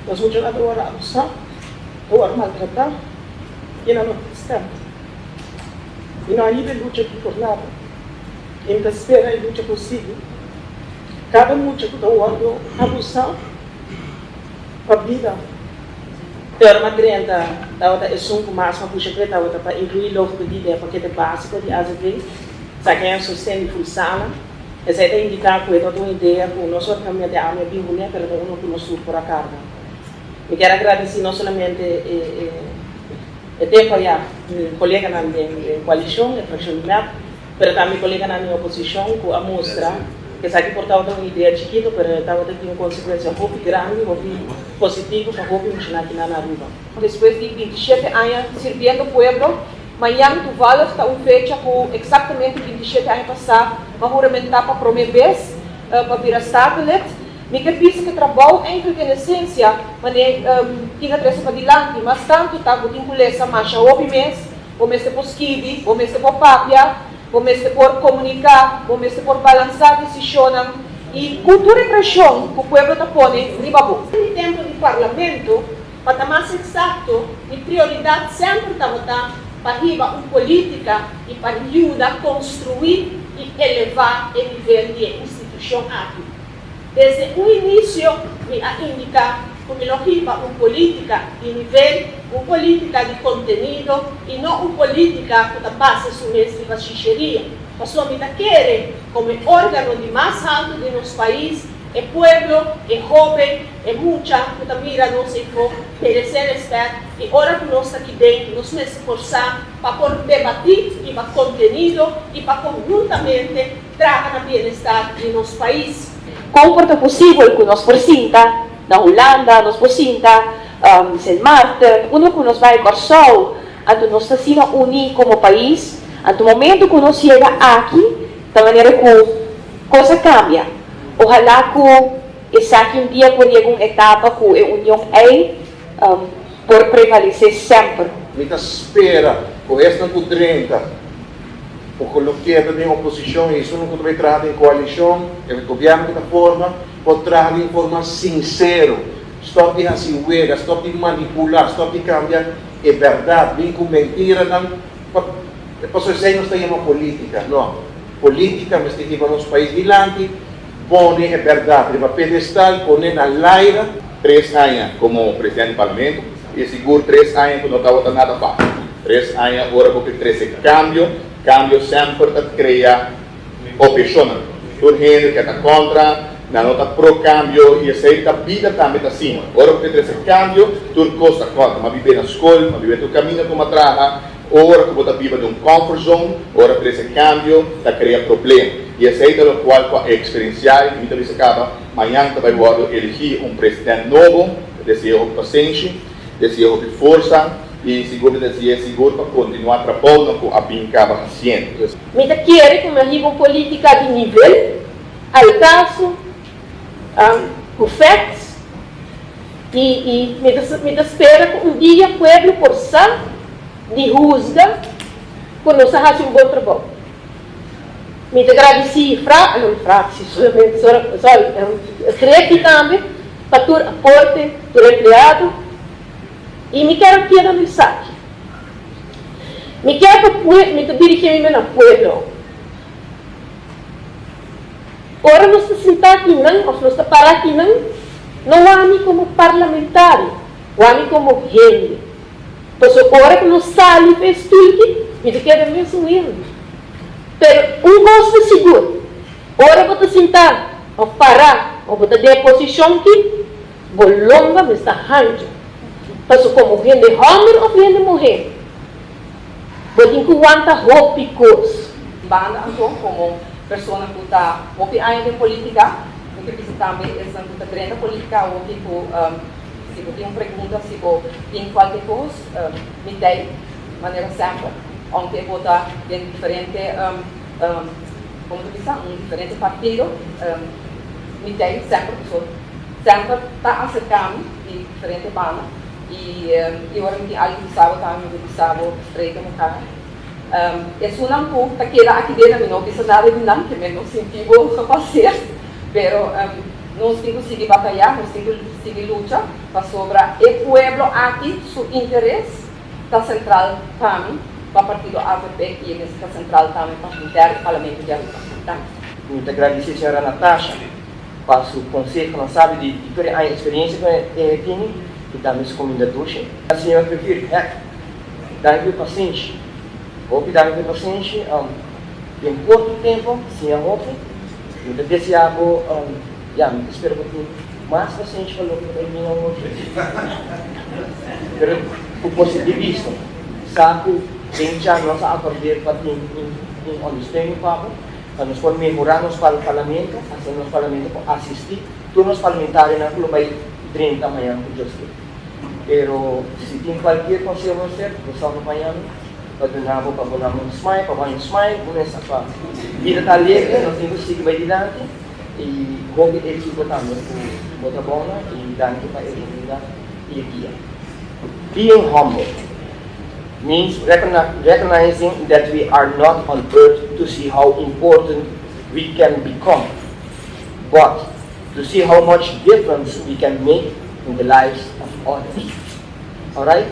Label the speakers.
Speaker 1: Nos muchanan ta wòrdu abusá, ta wòrdu maltratá i nan no tin stèm. Mi no a hiba e lucha aki por nada i mi ta spera e lucha por sigui. Kada mucha ku ta wòrdu abusá pa bida.
Speaker 2: E ora m'a drenta tabata esun ku mas m'a pusha p'e tabata pa inkluí logopedie den e pakete básiko di azv. Esaki a sosten di Fulsana. Esei ta indiká ku e tabata un idea ku no solamente ami a bin kuné, pero ta unu ku nos tur por a karga. Mi kier a gradisí no solamente e e tempu ayá mi koleganan den koalishon, e frakshon di mep, pero tambe mi koleganan den oposishon ku a mustra ku esaki por tabata un idea chikito, pero e tabata tin un konsekuensia hopi grandi, hopi positivo pa hopi muchanan aki na Aruba.
Speaker 3: Despues di 27 aña sirbiendo pueblo, mañan toevallig ta un fecha ku eksaktamente 27 aña pasá m'a huramentá pa promé bes pa bira Statenlid. Mi ke bisa ku e trabou eindelijk en esensia manera tin a trese padilanti, mas tantu ta bo tin ku lesa masha hopi mes, bo mester por skibi, bo mester por papia, bo mester por komuniká, bo mester por balansá desishonnan i ku tur e preshon ku pueblo ta pone riba bo.
Speaker 4: Den mi tempu di Parlamento, pa ta mas eksakto, mi prioridat semper tabata pa hiba un polítika i pa yuda konstruí i elevá e nivel di e institushon aki. Desde un inisio mi a indiká ku mi lo hiba un polítika di nivel, un polítika di kontenido i no un polítika ku ta basa su mes riba shisheria. Pasobra mi ta kere komo e órgano di mas haltu di nos pais, e pueblo, e hóben, e mucha ku ta mira nos eifó meresé rèspèt i ora ku nos ta aki den nos mester por sa pa por debatí riba kontenido i pa konhuntamente traha na bienestar di nos pais.
Speaker 5: Kon por ta posibel ku nos por sinta na Hulanda, nos por sinta Sint Maarten, unda ku nos bai Kòrsou, anto nos ta asina uní komo pais, anto momento ku nos yega aki ta manera ku kos a kambia. Ohalá ku esaki un dia por yega un etapa ku e union ei por prevalesé semper.
Speaker 6: Mi ta spera ku esnan ku drenta Ku lo keda den oposishon i esun ku ta bai traha den koalishon, e gobièrnu ku ta forma, por traha den forma sinsero. Stòp di hasi wega, stòp di manipulá, stòp di kambia e bèrdat, bin ku mentiranan, pasobra esei nos ta yama polítika. No, polítika mester hiba nos pais dilanti, pone e bèrdat riba pedestal, pone na laira.
Speaker 7: 3 aña komo presidente di parlamento i sigur 3 aña ku no tabata nada fásil. 3 aña ora ku trese kambio, kambio semper ta krea oposishon. Tur hende ku ta kontra, nan no ta pro kambio i esei ta bida tambe ta asina. Ora ku trese kambio, tur kos ta kontra. M'a biba na skol, m'a biba tur kaminda ku m'a traha, ora ku bo ta biba den un comfort zone, ora trese kambio, ta krea problema. I esei ta lokual ku a eksperensiá i mi ta bisa kaba, mañan ta bai wòrdu eligí un presidente nobo, deseo pasenshi, deseo forsa i sigur deseo sigur pa kontinuá trabou ku a bin kaba hasiendo.
Speaker 5: Mi ta kere ku mi a hiba un polítika di nivel, al kaso, ku facts, i mi ta spera ku un dia pueblo por sa di husga ku nos a hasi un bon trabou. Mi ta gradisí fra, no fractie, solamente, sorry, Grefi tambe pa tur aporte, tur empleado. I mi ke keda mi esaki. Mi ke pa mi ta dirigí mi na pueblo. Ora nos ta sintá akinan, òf nos ta pará akinan, no wak mi komo parlamentario, wak mi komo hende. Pasobra ora ku nos sali pa e stul aki, mi ta keda mesun hende. Pero un kos ta sigur, ora bo ta sintá òf pará òf bo ta den e posishon aki, bo lomba mester hanchu. Pasobra komo hende hòmber òf hende muhé, bo tin ku wanta hopi kos.
Speaker 3: Banda anto komo persona ku ta hopi aña den polítika, mi ke bisa tambe esnan ku ta drenta polítika awoki ku si bo tin un pregunta, si bo tin kualke kos, mi t'ei manera semper, aunke bo ta den diferente, komo ta bisa, un diferente partido, mi t'ei semper, pasobra semper ta aserká mi di diferente banda i ora mi tin algu bisa bo tambe mi ta bisa bo straight den bo kara. Esunnan ku ta keda aki den mi no bisa nada di nan, ke mi no sinti bo gepasseerd, pero nos tin ku sigui batayá, nos tin ku sigui lucha. Pasobra e pueblo aki su interes ta central pa mi, pa partido AVP y e ta central tambe pa e Parlamento di Aruba. Danki.
Speaker 8: Mi ta gradici señora Natasha pa su conseho, nan sabi di tur e experiencia cu e tin y tambe su cuminda dushi. Señor Griffier, heck, danki pa pasenshi. Hopi danki pa pasenshi. Den corto tempo, señor hopi, mi ta desea bo, ja, mi ta spera cu tin mas pasenshi pa loke ta bin awor. Pero cu positivismo, sa cu den ya nos a acorda pa tin un ondersteuning pa bo, pa nos por mehora nos parlamento, asina nos parlamento por asisti tur nos parlamentarionan cu bay 30 mañan cu Dios kier. Pero si tin cualkier conseho bo sa mañan, pa duna pa pone un smile, pa un smile, cuminsa pa bida ta alegre, nos tin cu sigui bay dilanti y hopi exito tambe cu bo trabou y danki pa e bida y guia. Being humble means recognizing that we are not on earth to see how important we can become, but to see how much difference we can make in the lives of others. All right?